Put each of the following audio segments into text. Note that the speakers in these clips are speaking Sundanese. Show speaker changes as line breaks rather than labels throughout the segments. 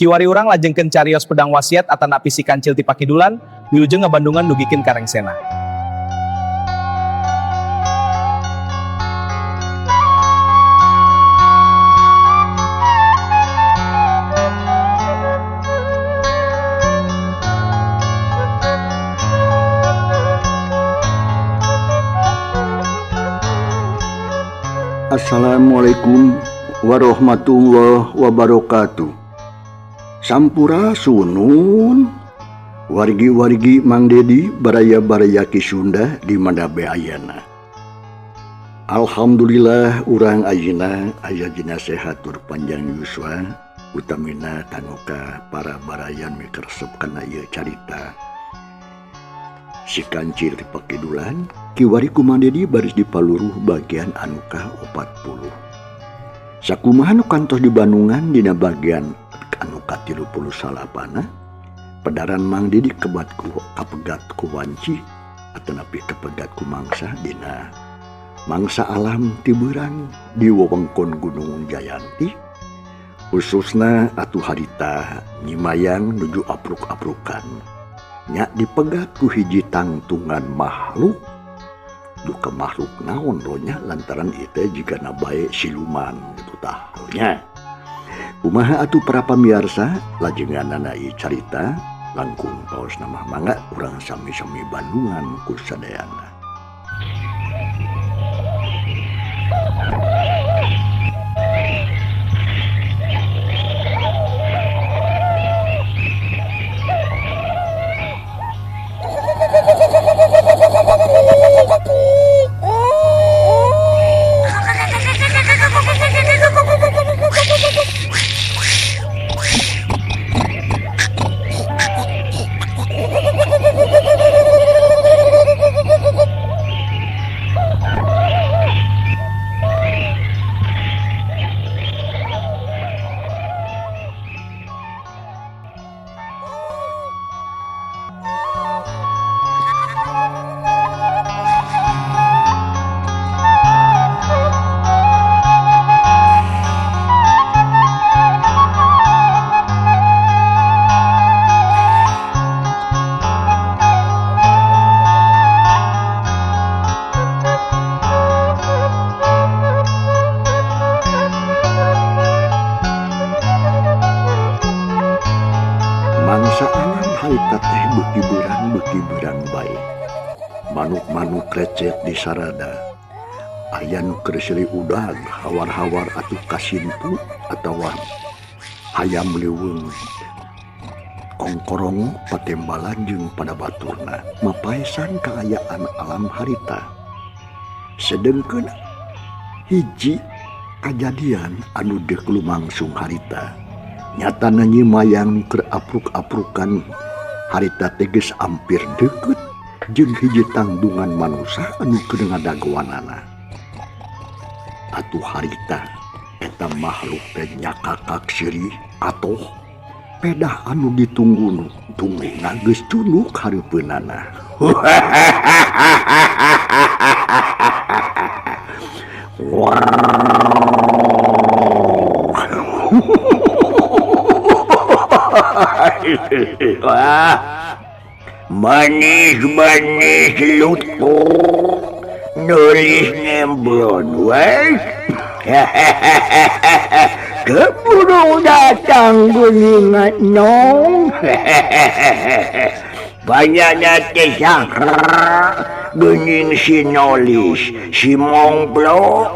Kiwari urang lajengkeun carios pedang wasiat atanapi si kancil ti pakidulan, wilujeng ngabandungan dugikeun ka rengsena.
Assalamualaikum warahmatullahi wabarakatuh. Sampurasunun wargi-wargi Mang Dedi baraya-baraya Ki Sunda di mana bae ayana. Alhamdulillah urang ayeuna aya dina sehat tur panjang yuswa utamina kanggo ka para barayan mikaresep kana ieu carita. Si kancil ti pakidulan kiwari ku Mang Dedi baris dipaluruh bagian anu ka-40. Sakumaha nu kantos di Bandungan dina bagian anu ka-39 pedaran Mang Dedi kebat ku kapegat ku wanci atanapi kapegat ku mangsa dina mangsa alam tibeurang di wewengkon Gunung Jayanti khususna atuh harita nyimayang nuju apruk-aprukan nya dipegat ku hiji tangtungan makhluk duka makhluk naon ronya lantaran itu jika nabae siluman gitu tah nya. Kumaha atuh para pamiarsa lajenganana ieu carita langkung paos nama mangga urang sami-sami Bandungan ku sadayana. Mangsa alam harita teh beuki beurang bae. Manuk-manuk recet di sarada. Aya nu keur seuri udag hawar-hawar atuh kasimpu atawa hayam leuweung. Kongkorong patembalan jeung pada baturna mapaesan kaayaan alam harita. Sedengkeun hiji kajadian anu deuk lumangsung harita. Nyatana nyimayang keur apruk-aprukan harita teh geus ampir deukeut jeung hiji tangdungan manusa anu keur ngadagoanana. Atuh harita eta makhluk teh nyakakak sirih atoh pedah anu ditunggu nu tungguna geus cunduk hareupeunana. Manis-manis lutung nulis nemblon weh. Keburu datang guningan nong. Banyaknya tesangkar gening si nolis si mongplo.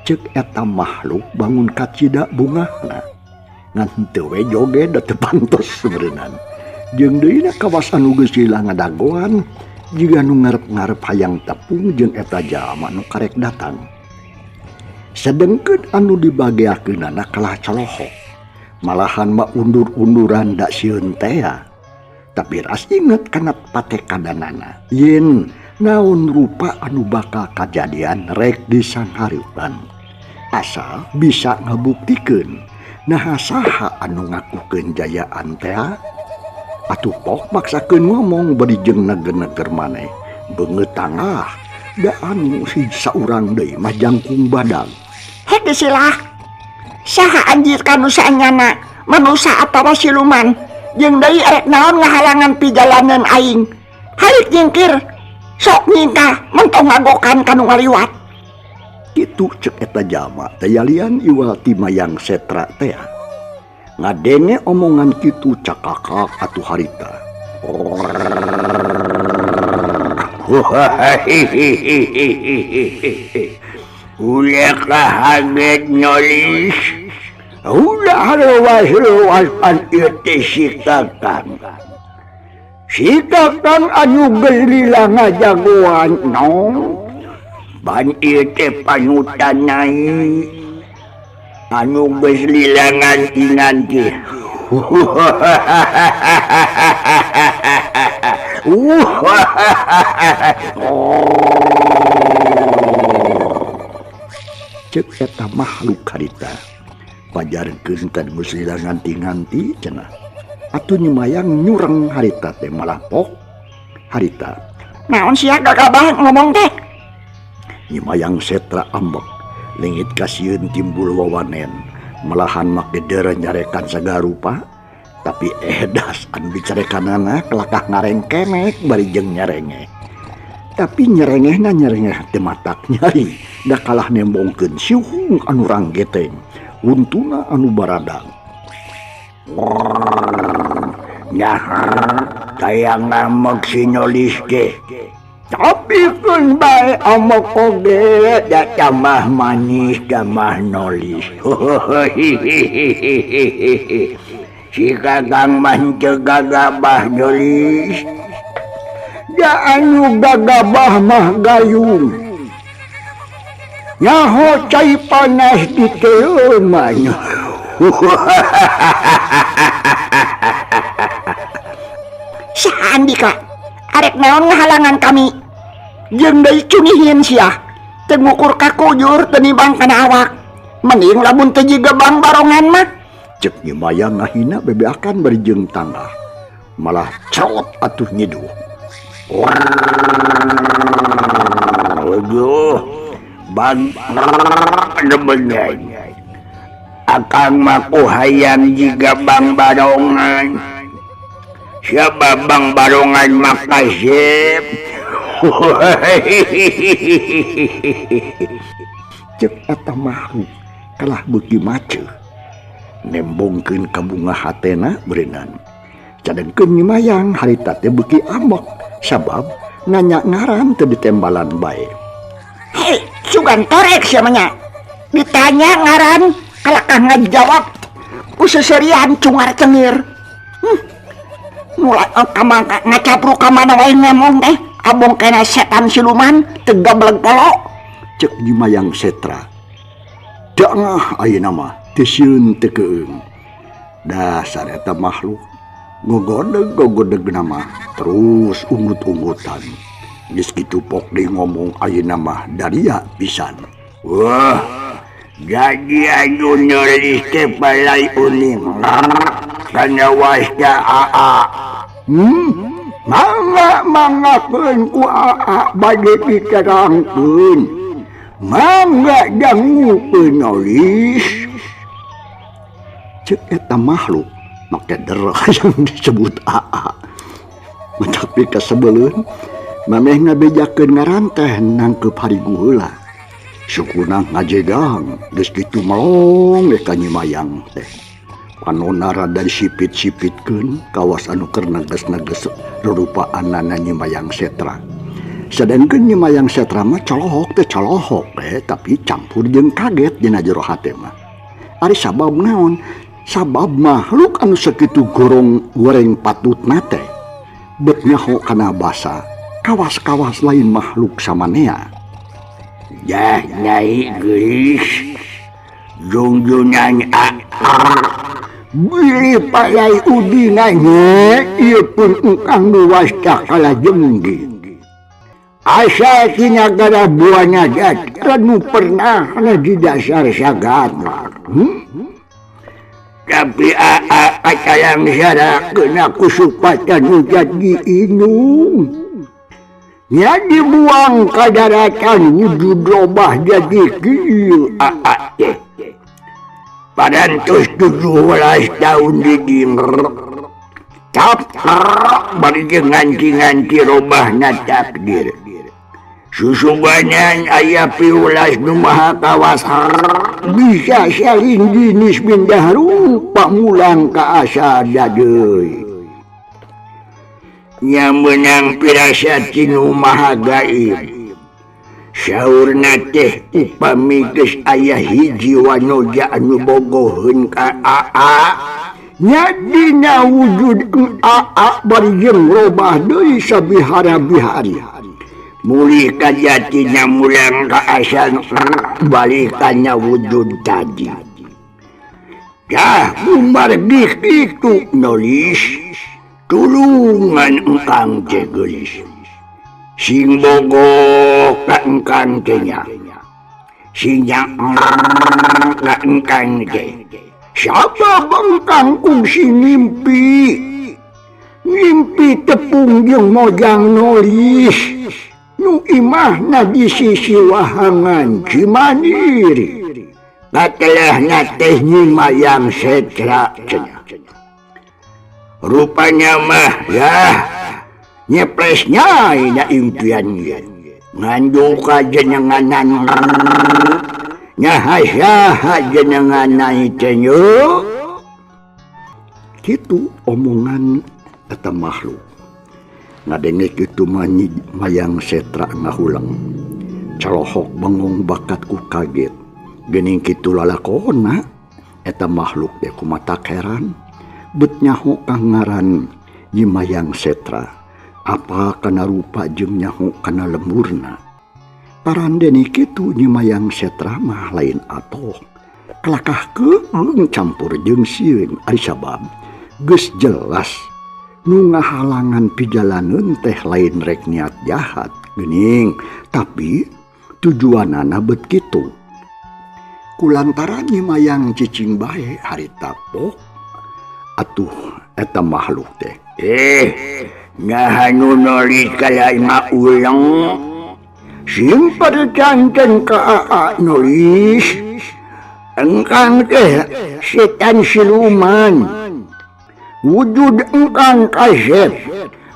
Cek eta makhluk bangun kacida bungahna ngan teu we joge da teu pantos sebenarna. Jeung deui na kawas anu geus lila ngadagoan jiga nu ngarep-ngarep hayang tepung jeung eta jalma nu karek datang. Sedengkeun anu dibageakeunana kalah colohok. Malahan mah undur-unduran da sieun tea. Tapi ras inget kana patekadanana yen naon rupa anu bakal kajadian rek disanghareupan. Asal bisa ngabuktikeun naha saha anu ngakukeun jayaan tea. Atuh pok maksakeun ngomong bari jeung neger-neger maneh. Beungeut tangah Da anu si saurang deui mah jangkung badag.
Hek silah. Saha anjir kanu saanyana, manusa atawa siluman. Jeung deui arek naon ngahalangan pijalanan aing. Halik nyingkir. Sok nyingkah mentong ngagokan kanu ngaliwat.
Kitu cek eta jalma teh yalian iwal ti Mayang Setra teh. Ngadenge omongan kitu cakakak atuh harita. Ulah kahaget nyolis. Ulah lewas-lewas pan ieu teh si Kakang. Si Kakang anu geus lila ngajagoan nong. Ban ieu teh panutan nai. Anu geus lila nganti-nganti. Cek eta makhluk harita. Pajarkeun ka geus lila nganti-nganti cenah. Atuh Nyi Mayang nyureng harita teh malah pok harita.
Naon sia gagabah ngomong teh?
Nyi Mayang Setra ambek, leungit kasieun timbul wawanen, malahan make deureun nyarekan sagarupa, tapi edas anu dicarekanana kelakah ngarengkenek bari jeung nyarengeh. Tapi nyerengehna nyerengeh teu matak nyari, da kalah nembongkeun siuhung anu ranggeteng, untuna anu baradang. Nyaha kaya ngamek si Nyolis ge. Tapi keun bae amok oge da tambah manis tambah nolis. Si Kakang mah henteu gagabah Nyolis. Da anu gagabah mah gayung. Nyaho cai panas diteuman.
Saha Andika? Arek naon ngahalangan kami? Jeung deui cunihin sia. Teu ngukur kakujur teu nimbang kana awak. Mending lamun teu jiga Bang Barongan mah.
Cek Nyi Mayang ngahina bebeakan bari jeung tangah. Malah cerot atuh nyiduh. Waduh, bang debegan. Akang mah ku hayang jiga Bang Barongan. Siapa Bang Barongan mah kasep. Cek eta makhluk kalah beuki maceuh. Nembongkeun ka bunga hatena berenang. Cadengkeun Nyi Mayang harita teh beuki ambek sabab nanya ngaran teu ditembalan bae.
Hei, sugan torek sia mah nya. Ditanya ngaran kalakah ngajawab ku seserian cungar cengir. Mulai kamangka ngacapruk ka mana wae ngomong teh, abong kena setan siluman teu gableg polo.
Cek Nyi Mayang Setra. Dangah ayeuna mah teu sieun teu keung. Dasar eta makhluk gogodeg-gogodeg nama terus ungut-ungutan. Geus kitu pok deui ngomong ayeuna mah daria pisan. Wah, jadi anu nulis teh balai uning. Kana wasta aa. Mangga manggakeun ku aa bade diterangkeun. Mangga dangukeun nulis. Cek eta makhluk make dereh yang disebut aa. Tapi kasebeleun mameh ngabejakeun ngaran teh nangkeup harigu heula. Sukuna ngajegang geus kitu melong we ka Nyi Mayang teh. Panona rada disipit-sipitkeun kawas anu keur neges-neges rurupaanana Nyi Mayang Setra. Sadangkeun Nyi Mayang Setra mah colohok teh colohok tapi campur jeung kaget dina jero hate mah. Ari sabab naon? Sabab makhluk anu sakitu gorong goreng patutna teh bet nyaho kana basa kawas-kawas lain makhluk samanea. Yah nyai geulis jungjunan bilih palai udina nya ieu pun engkang nuwasta kalajenggi. Asa tina gara buana dat nu pernah di dasar sagara. Tapi aa kacayang sara kena kusupatan nu jadi inung. Nya dibuang ka daratan wujud robah jadi kieu aa teh. Parantos 17 tahun di dieu. Tap bari jeung nganti-nganti robahna takdir. Susuganan aya piulas nu maha kawasa bisa saling jinis pindah rupa mulang ka asa deui. Nya meunang pirasat ti nu maha gaib. Saurna teh upami geus aya hiji wanoja anu bogoheun ka aa nya dina wujud aa bari jeung robah deui sabihara-bihari. Mulih ka jatina mulang ka asal balikannya wujud tadi. Dah kumargi kitu nolis tulungan engkang teh geulis. Sing bogoh ka engkang teh nya. Sing ka engkang teh. Sabab engkang kungsi ngimpi. Ngimpi tepung jeung mojang nolis. Nu imahna di sisi wahangan Cimanir. Katelahna teh Nyi Mayang Setra cenah. Rupanya mah ya nyeplesnya ina impian ieu. Nganduka jenenganan nyahasaha jenenganan teh nya. Kitu omongan eta makhluk. Ngadenge kitu mah Nyi Mayang Setra ngahulang. Colohok bengong bakat ku kaget. Geuning kitu lalakonna eta makhluk teh kumatak heran. Bet nyaho ka ngaran Nyi Mayang Setra. Apa kana rupa jeung nyaho kana lemburna. Parandene kitu Nyi Mayang Setra mah lain atoh. Kalakah keung campur jeung sieun ari sabab geus jelas nu ngahalangan pijalaneun teh lain rek niat jahat geuning, tapi tujuanana bet kitu. Kulantaran Nyi Mayang cicing bae harita pok atuh eta makhluk teh. Naha nu nolis kalain ngaulang. Sing percanten ka aa nolis. Engkang teh setan siluman. Wujud engkang kasep.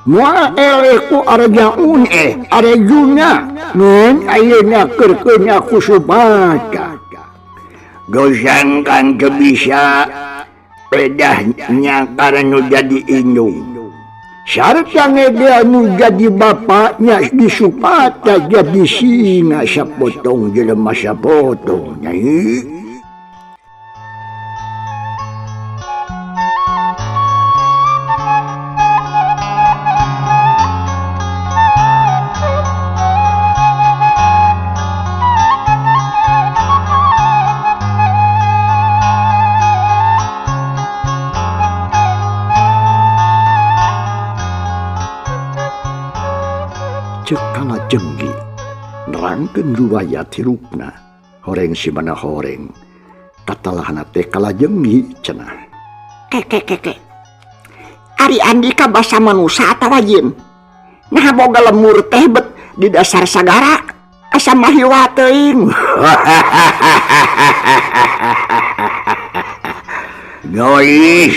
Moal eleh ku arjaun arjuna. Nun ayeuna keur keuna ku Subata. Dosa engkang teu bisa pedah nyangkar nu jadi indung. Sarta ngedea nu jadi bapaknya di Supata jadi singa sapotong jelema sapotong nyai. Cekala jenggi nerangkeun riwayat hirupna horeng si mana horeng katalahna teh kala jenggi cenah.
Keke. Ari andika basa manusa atawa jin? Nah boga lemur teh bet di dasar sagara asa mahiwa teuing.
Nois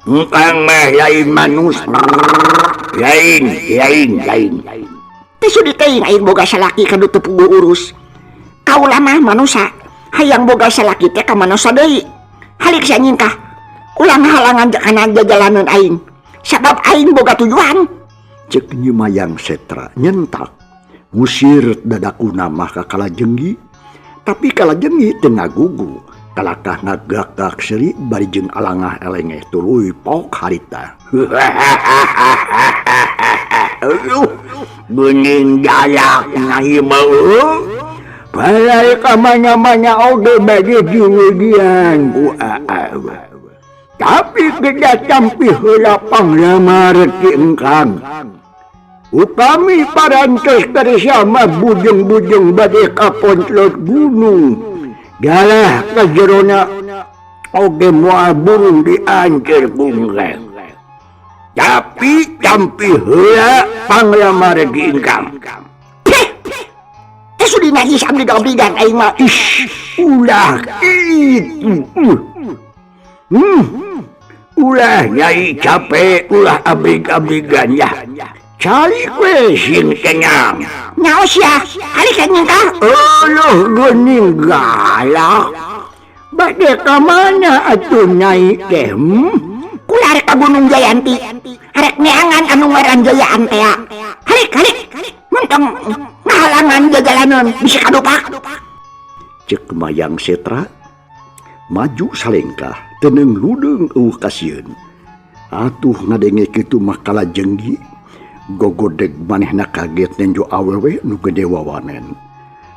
engkang mah lain manusia. Lain.
Teh sudi teuing aing boga salaki ka nu teu puguh urus. Kaula mah manusa, hayang boga salaki teh ka manusa deui. Halik si anjing kah? Ulah ngahalangan kana jajalaneun aing. Sabab aing boga tujuan.
Ceuk Nyi Mayang Setra nyentak ngusir dadakuna mah ka Kalajenggi. Tapi Kalajenggi teu ngagugu, kalakah ngagak-gak seuri bari jeung alangah elengeh tuluy pok harita. Aduh, geuning galak nahi beuh. Balai ka mana-mana oge bade diudian ku aa. Tapi geus tampi heula panglamar ti engkang. Upami parantos bersama bujeng-bujeng bade kapontlot gunung. Galah ka jerona oge moal burung diancer ku engkang. Tapi tampi heula panglamargi ingkang.
Teh sudi najis abdi gabrigan aing mah.
Ish, ulah kitu. Ulah nyai capek, ulah abrig-abrigan ya. Cari we sing kenyang.
Nyaho sia, ari kenyang kah?
Uluh geuning galak. Bade ka mana atuh nyai teh?
Kula arek ka Gunung Jayanti. Arek neangan anu ngaran Jayaan teh. Halik, halik. Mentong ngahalangan jajalanan bisi kadupak.
Cek Mayang Setra maju salengkah teneng ludeung eueuh kasieun. Atuh ngadenge kitu mah kalajenggi gogodeg manehna kaget nenjo awewe nu gede wawanen.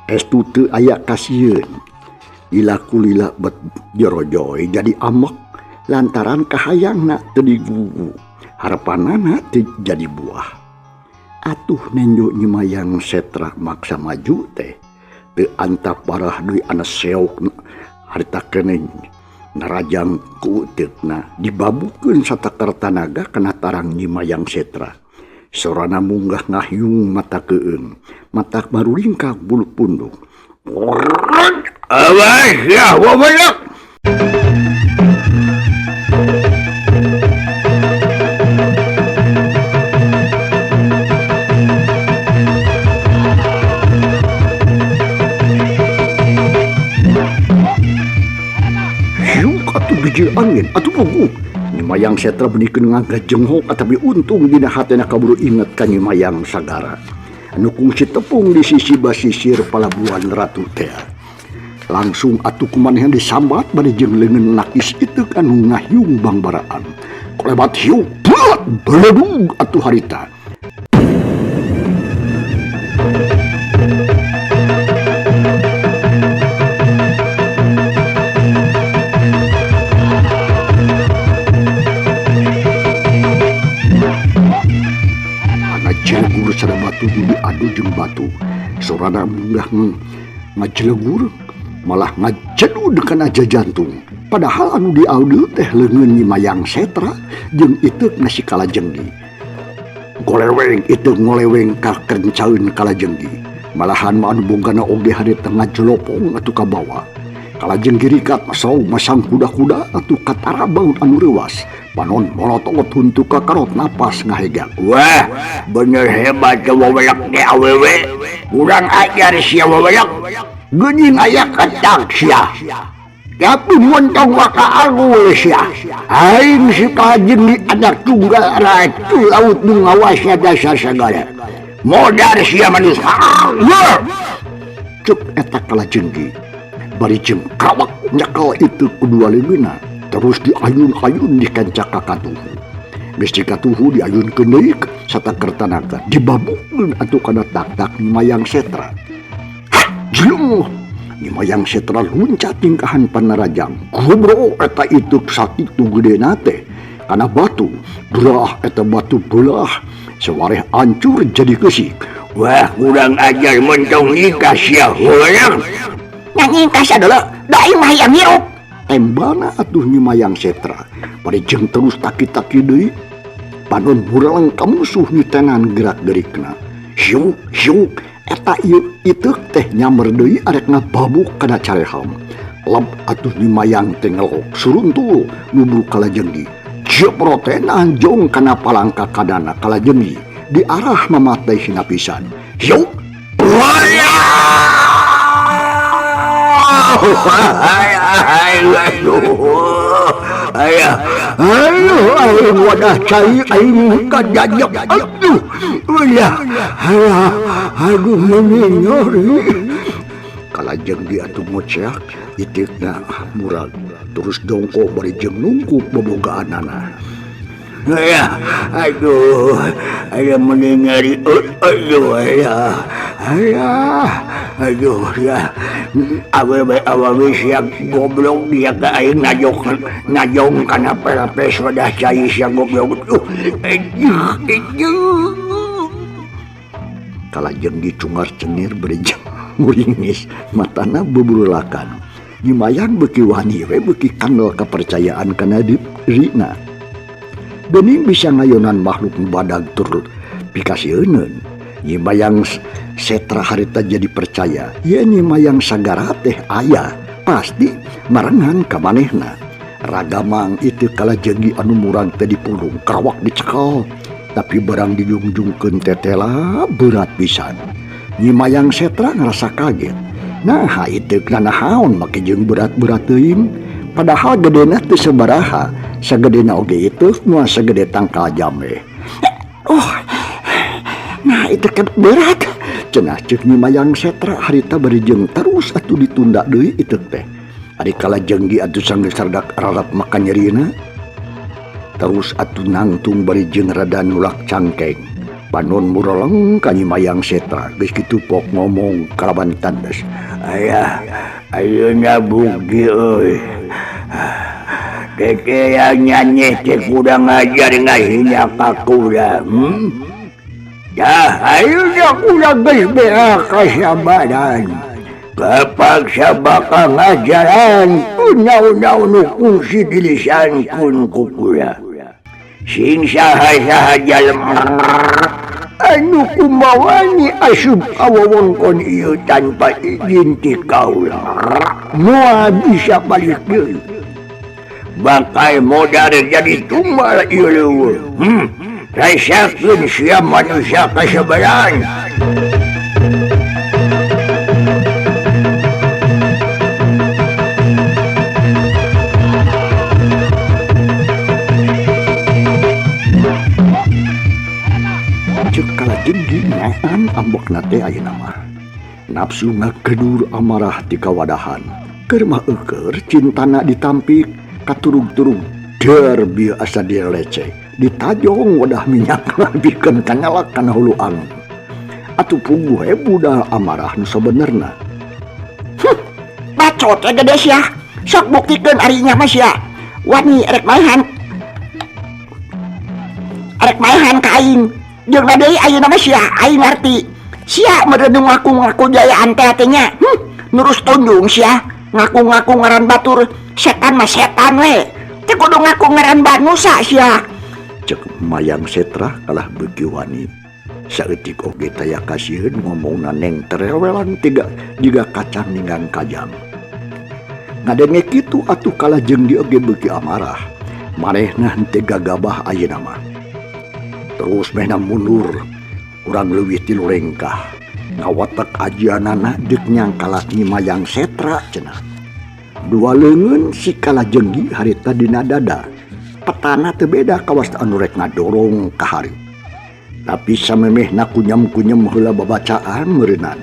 Estu teu aya kasieun. Lila kulila bet jorojoy jadi amek lantaran kahayangna teu digugu. Harapanana teu jadi buah. Atuh nenjo Nyi Mayang Setra maksa maju teh teu antap parah deui ana seok harita keneh narajang ku uteukna dibabukeun satakar tanaga kana tarang Nyi Mayang Setra. Sorana munggah ngahyung mata keung, mata marulingkak bulu punduk. Awas ya wabalak. Hiuk atuh biji angin atuh puguh. Nyi Mayang Setra benikeun ngagajenghok atapi untung dina hatena kaburu inget ka Nyi Mayang Sagara. Anu kungsi tepung di sisi basisir palabuhan Ratu teh. Langsung atuh kumanehan disambat bari jeung leungeun nakis iteuk anu ngahyung bangbaraan. Kolebat hiuk beut beledug atuh harita. Ngajelegur sada batu diadu jeung batu. Sorana munggah ngajelegur malah ngajedud kana jajantung. Padahal anu diaudeut teh leungeun Nyi Mayang Setra jeung iteuk si Kalajenggi. Goleweng iteuk ngoleweng ka kencaeun Kalajenggi. Malahan mah anu bogana oge harita ngajelopong atuh ka bawa. Kalajenggi rikat masau masang kuda-kuda atuh katara baut anu reuwas. Panon molotot huntu kakarot napas ngahegak. Wah, bener hebat ke wawelak teh awewe. Kurang ajar sia wawelak. Geuning aya ketak sia. Tapi montong waka agul sia. Aing si Kalajenggi anak tunggal ratu laut nu ngawasna dasar sagala. Modar sia manusia. Cek eta Kalajenggi. Bari jeung kawak nyekel itu kedua leungeunna. Terus diayun-ayun di kancak katuhu. Geus dikatuhu diayunkeun deui satakar tanaga dibabukeun atuh kana tak-tak Nyi Mayang Setra. Hah, jeluh. Nyi Mayang Setra luncat tingkahan panarajang. Gobro eta itu sakitu gedena teh kana batu. Belah eta batu belah sawareh hancur jadi keusik. Wah, kurang ajar mentong nikah sia hoyong.
Nyanyi sia dulu, da aing mah hayang hirup.
Tembana atuh Nyi Mayang Setra. Bari jeung terus taki-taki deui. Panon burlang ka musuh nitenan gerak-gerikna. Hiuk hiuk eta ieu iteuk teh nyamber deui arek ngababuk kana careham. Lep atuh Nyi Mayang teh ngelok suruntul nubru Kalajenggi. Jeproten anjong kana palangka kadana Kalajenggi diarah mamatai hinapisan. Hiuk. Aduh, aing wadah cai aing kajajak. Aduh, ulah, aduh menyori. Kalajenggi atuh ngoceak, iteukna murag. Terus dongkok bari jeung nungkup bobogaanana. Ya, aduh, aya meningari, aduh, ya, ayah, aduh, ya, awewe awewe siap goblok dia ke aing najong, najong kana pelapes wadah cai siap goblok, aduh, aduh. Kalajenggi cungar cengir berijang muringis, matana beburulakan. Nyi Mayang beuki wani we beuki kandel kepercayaan kana dirina. Geuning bisa ngayonan makhluk nu badag tur pikasieuneun. Nyi Mayang Setra harita jadi percaya yen Nyi Mayang Sagara teh aya pasti marengan ka manehna. Ragamang itu kalajenggi anu murang teh dipulung karawak dicekal tapi barang dijungjungkeun tetela berat pisan. Nyi Mayang Setra ngerasa kaget. Nah itu nanahaon make jeung berat-berat teuing padahal gedena teu sabaraha sagedena oge itu moal sagede tangkal jambe.
Oh, nah itu kan berat.
Cenah ceuk Nyi Mayang Setra harita bari jeung terus atuh ditunda deui itu teh. Ari kalajenggi atuh sanggeus radak rarap makan nyerina. Terus atuh nangtung bari jeung rada nulak cangkeng. Panon mureleng ka Nyi Mayang Setra geus kitu pok ngomong kalaban tandes.
Ayah, ayeuna bukti euy. Keke yang nyanyi teh kurang ajar ngahina ka kuda. Dah ayeuna kuda geus beak kasabaran. Kapaksa bakal ngajaran ku naon-naon nu kungsi dilisankeun ku kuda. Sing saha-saha jalma anu kumawani asup ka wewengkon ieu tanpa izin ti kaula moal bisa balik deui. Bakal modar jadi tumbal ieu leuweung. Rasakeun sia manusia kasabaran.
Cek kalajenggi naan ambekna teh ayeuna mah. Nafsu ngagedur amarah ti kawadahan. Keur mah eueur cintana ditampik katurug-turug der bieu asa dileceh. Ditajong wadah minyak bikeun kanyalak kana hulu angin. Atuh puguh we budal amarah nu sabenerna.
Bacot we gede sia. Sok buktikeun ari nya mah sia. Wani rek maehan. Rek maehan ka aing. Jeung deui ayeuna mah sia aing ngarti. Sia meureun ngaku-ngaku jayaan teh teh nya. Nurus tunjung sia. Ngaku-ngaku ngaran batur, setan mah setan we. Teu kudu ngaku ngaran manusa sia.
Cek Mayang Setra kalah beuki wani. Saeutik oge taya kasieun ngomongna neng terewelan tiga jiga kacang ninggang kajang. Ngadenge kitu atuh kalajenggi oge beuki amarah. Manehna henteu gagabah ayeuna mah. Terus mehna mundur kurang leuwih 3 lengkah. Ngawatek ajianana deuk nyangkalak Nyi Mayang Setra cenah. Dua leungeun si kalajenggi harita dina dada. Petana teu beda kawas anu rek ngadorong ka hareup. Tapi samemehna kunyem-kunyem heula babacaan meureunnan.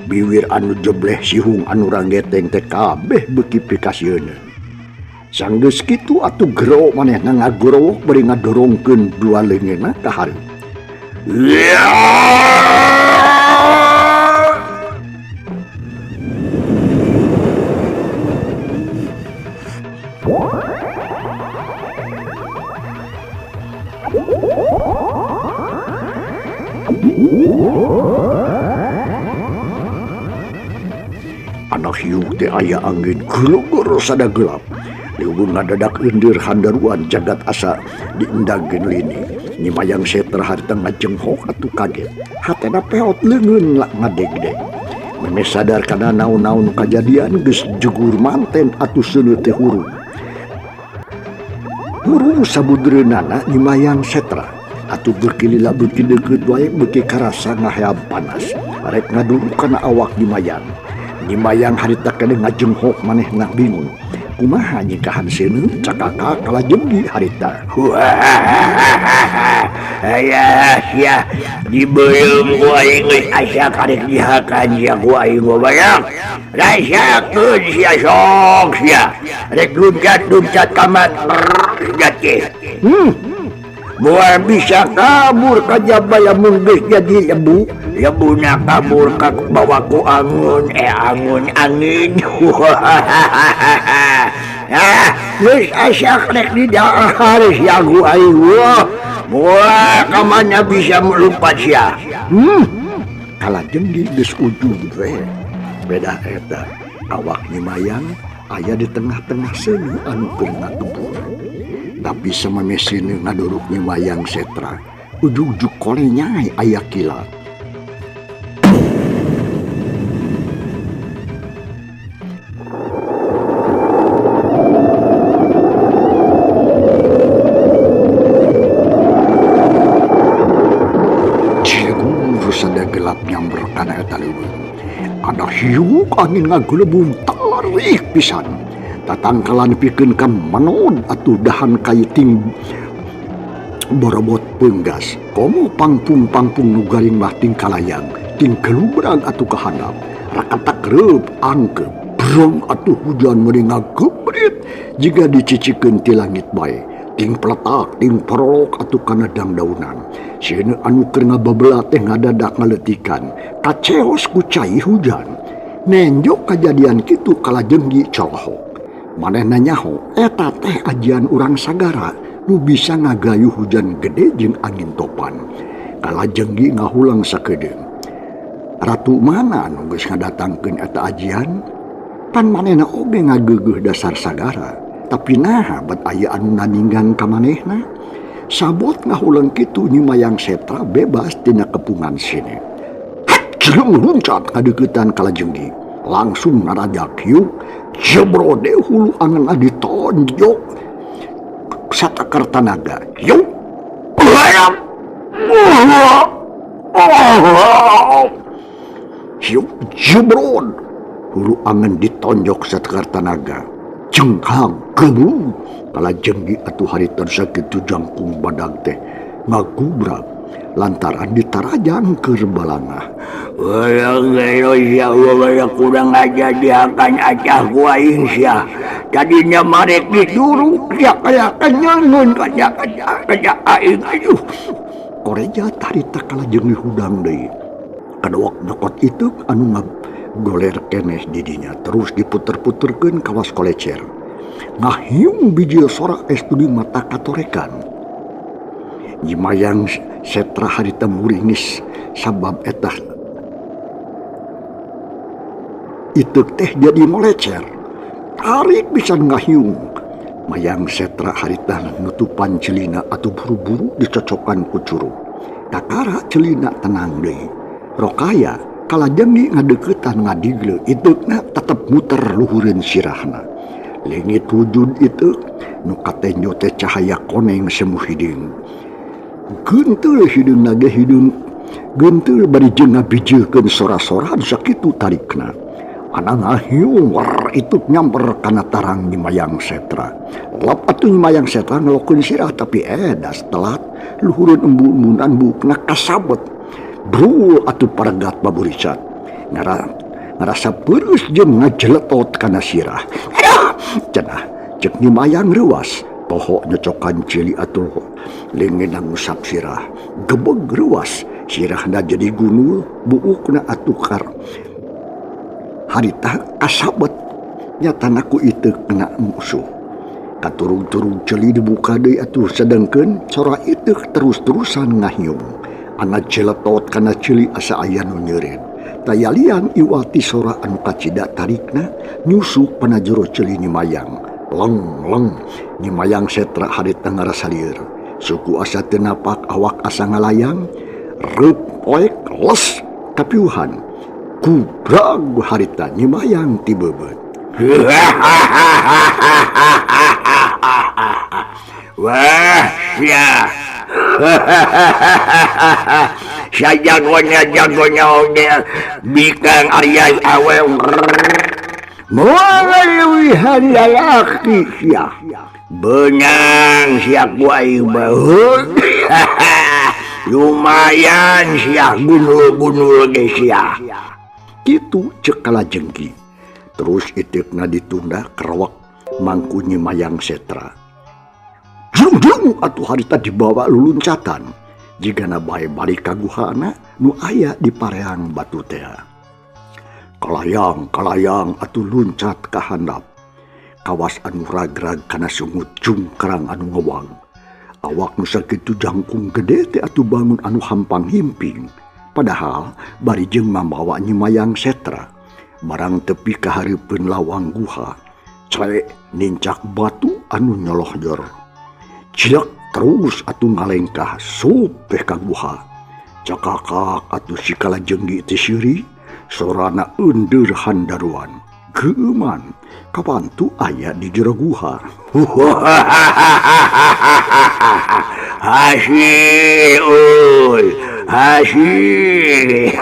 Biwir anu jebleh sihung anu ranggeteng teh kabeh beuki pikasieun. Sanggeus kitu atuh gero manehna ngagorowok bari ngadorongkeun dua leungeunna ka hareup. Anak hiu teh aya angin gelugur sada gelap. Liwung ngadadak lendir handaruan jagat asa diendangkeun lini. Nyi Mayang Setra harita ngajenghok atuh kaget. Hatena peot leungeun lak ngadegdeg. Memeh sadar kana naon-naon kajadian geus jugur manten atuh seuneu teh hurung. Hurung sabudreunana Nyi Mayang Setra. Atuh beuki lila beuki deukeut wae beuki karasa ngaheab panas. Rek ngaduru kana awak Nyi Mayang. Nyi Mayang harita keneh ngajenghok manehna bingung. Kumaha nyikahan seuneu cakaka kalajenggi harita.
Ayah sia dibeuleum ku aing geus asa karek dihakan sia ku aing gobayang. Rasakeun sia sok sia. Rek luncat-luncat ka mat teh. Moal bisa kabur ka jaba lamun geus jadi lebu. Lebuna kabur ka bawa ku angun, angun angin. Ah, geus asa rek didahar sia ku aing. Wah, moal ka mana bisa melompat sia.
Kalajenggi geus ujung we. Beda eta awak Nyi Mayang Aya di tengah-tengah seuneu anu keur ngagebur. Tapi samemeh seuneu ngaduruk Nyi Mayang Setra, ujug-ujug kolenyai aya kilat. Cilegur sada gelap nyamber kana eta leuweung. Ada hiuk angin ngagelebung tarik pisan. Tatangkalan pikeun ka menod atuh dahan kayu ting borobot peunggas. Komo pangpung-pangpung nu garing mah ting kalayang, ting kelubrang atuh ka handap. Rakatak reup angkep, brong atuh hujan meuni ngagebrit jiga dicicikeun ti langit bae. Ting peletak, ting porolok atuh kana dangdaunan. Sieun anu keur ngababela teh ngadadak ngaletikan, kaceos ku cai hujan. Nenjo kajadian kitu kalajenggi colohok. Manehna nyaho eta teh ajian urang sagara nu bisa ngagayuh hujan gede jeung angin topan. Kalajenggi ngahulang sakedeung. Ratu mana anu geus ngadatangkeun eta ajian? Pan manehna oge ngageugeuh dasar sagara. Tapi naha bet aya anu naninggan ka manehna? Sabot ngahulang kitu Nyi Mayang Setra bebas tina kepungan sine. Hat jeleng luncat ngadeuketan kalajenggi. Langsung narajak hiuk, jebrode hulu angen ditonjok satakar tanaga. Hiuk. Hiuk jebrod hulu angen ditonjok satakar tanaga. Jengkang gebu kalajenggi atuh harita sakitu jangkung badag teh ngagubrak lantaran ditarajang keur balangah.
Kurang aja diakan acah ku aing sia. Tadinya marek diduruk sia kaya kenyangun kaya kaya aing aduh.
Koreja tarita kalajenggi hudang deui. Kadawak nyokot itu anu ngagoler keneh di dinya terus diputer-puterkeun kawas kolecer. Ngahiung bijil sora es tudi mata katorekan. Nyi Mayang Setra harita muringis sabab eta iteuk teh jadi molecer. Tarik pisan ngahiung. Mayang Setra harita nutupan celina atuh buru-buru dicocokan ku curug. Kakara celina tenang deui. Rokaya kalajenggi ngadeuketan ngadigle iteukna tetep muter luhureun sirahna. Leungit wujud iteuk nu katenjo teh cahaya koneng semu hideung. Genteul hideungna ge hideung genteul bari jeung ngabijeukeun sora-soran sakitu tarikna. Ana ngahiung war itu nyamper kana tarang Nyi Mayang Setra. Lap atuh Nyi Mayang Setra ngelokeun sirah tapi edas telat luhureun embun-embunan buukna kasabet. Brul atuh paregat baburicat. Ngarasa peureuh jeung ngajeletot kana sirah. Aduh, cenah ceuk Nyi Mayang reuas. Poho nyocokan cili atuh leungeunna ngusap sirah. Gebeg reuas, sirahna jadi gunul, buukna atuh kar. Harita kasabet nyatana ku iteuk kena musuh. Katurug-turug celi dibuka deui atuh sedengkeun sora iteuk terus-terusan ngahiung. Ana jeletot kana ceuli asa aya nu nyeureun. Tayalian iwati sora anu kacida tarikna nyusuk pana jero ceuli Nyi Mayang. Leng leng Nyi Mayang Setra harita ngarasa lieur. Suku asa teu napak awak asa ngalayang, reup poek les kapiuhan. Kubrag harita Nyi Mayang ti beubeut.
Wah sia. Sajagonya-jagonya oge bikang Arya awe.
Moal leuwihan lalaki sia.
Beunang sia ku aing baheul. Lumayan sia gunul-gunul ge sia.
Kitu ceuk kalajenggi. Terus iteukna ditunda kerewek mangku Nyi Mayang Setra. Jung-jung atuh harita dibawa luluncatan. Jigana bae balik ka guhana nu aya di pareang batu tea. Kalayang-kalayang atuh luncat ka handap. Kawas anu rag-rag kana sungut jungkrang anu ngewang. Awak nu sakitu jangkung gede teh atuh bangun anu hampang himping. Padahal bari jeung mamawa Nyi Mayang Setra. Barang tepi ka hareupeun lawang guha. Cre nincak batu anu nyolohjor. Cilek terus atuh ngalengkah supeh ka guha. Cakakak atuh si Kalajenggi teh seuri, sorana eundeur handaruan. Geuman kapantu aya di jero guha.
Hasil euy, hasil.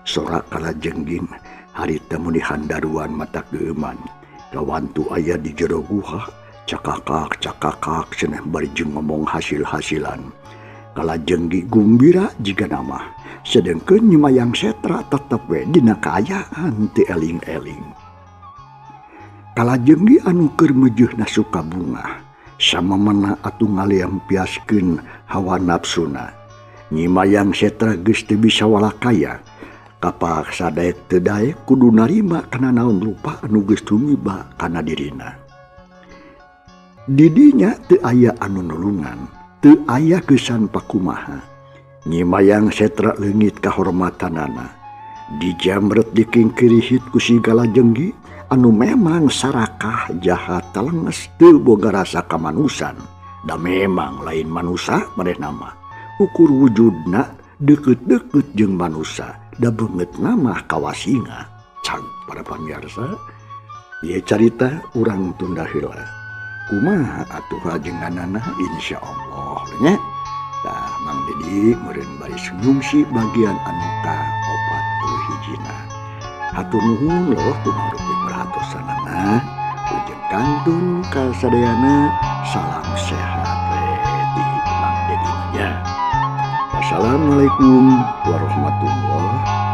Sora Kalajenggi harita muni handaruan mata geuman. Kawantu aya di jero guha, cakakak cakakak cenah bari jeung ngomong hasil-hasilan. Kalajenggi gumbira jiga nama, sedengkeun Nyi Mayang Setra tetep we dina kaayaan teu eling-eling. Kalajenggi anu keur meujeuhna suka bungah, samemena atuh ngaliampiaskeun hawa nafsuna. Nyi Mayang Setra geus teu bisa walakaya, kapaksa daek teu daek kudu narima kana naon rupa anu geus tumiba kana dirina. Didinya teu aya anu nulungan, teu aya kesan pakumaha. Nyi Mayang Setra leungit kahormatanana. Dijamret dikingkirihit ku si Kalajenggi anu memang sarakah jahat talenges teu boga rasa kamanusan. Da memang lain manusa manehna mah. Ukur wujudna deukeut-deukeut jeung manusa, da beungeutna mah kawasinga. Cang para pamirsa, ieu carita urang tunda heula. Kumaha atuh rajenganana insyaallah nya. Tah Mang Dedi meureun baris ngungsi bagian anu ka-41. Hatur nuhun loh kumaha perhatosanana. Ujeng kantun kasadayana, salam sehat we ti Mang Dedi nya. Wassalamualaikum warahmatullahi.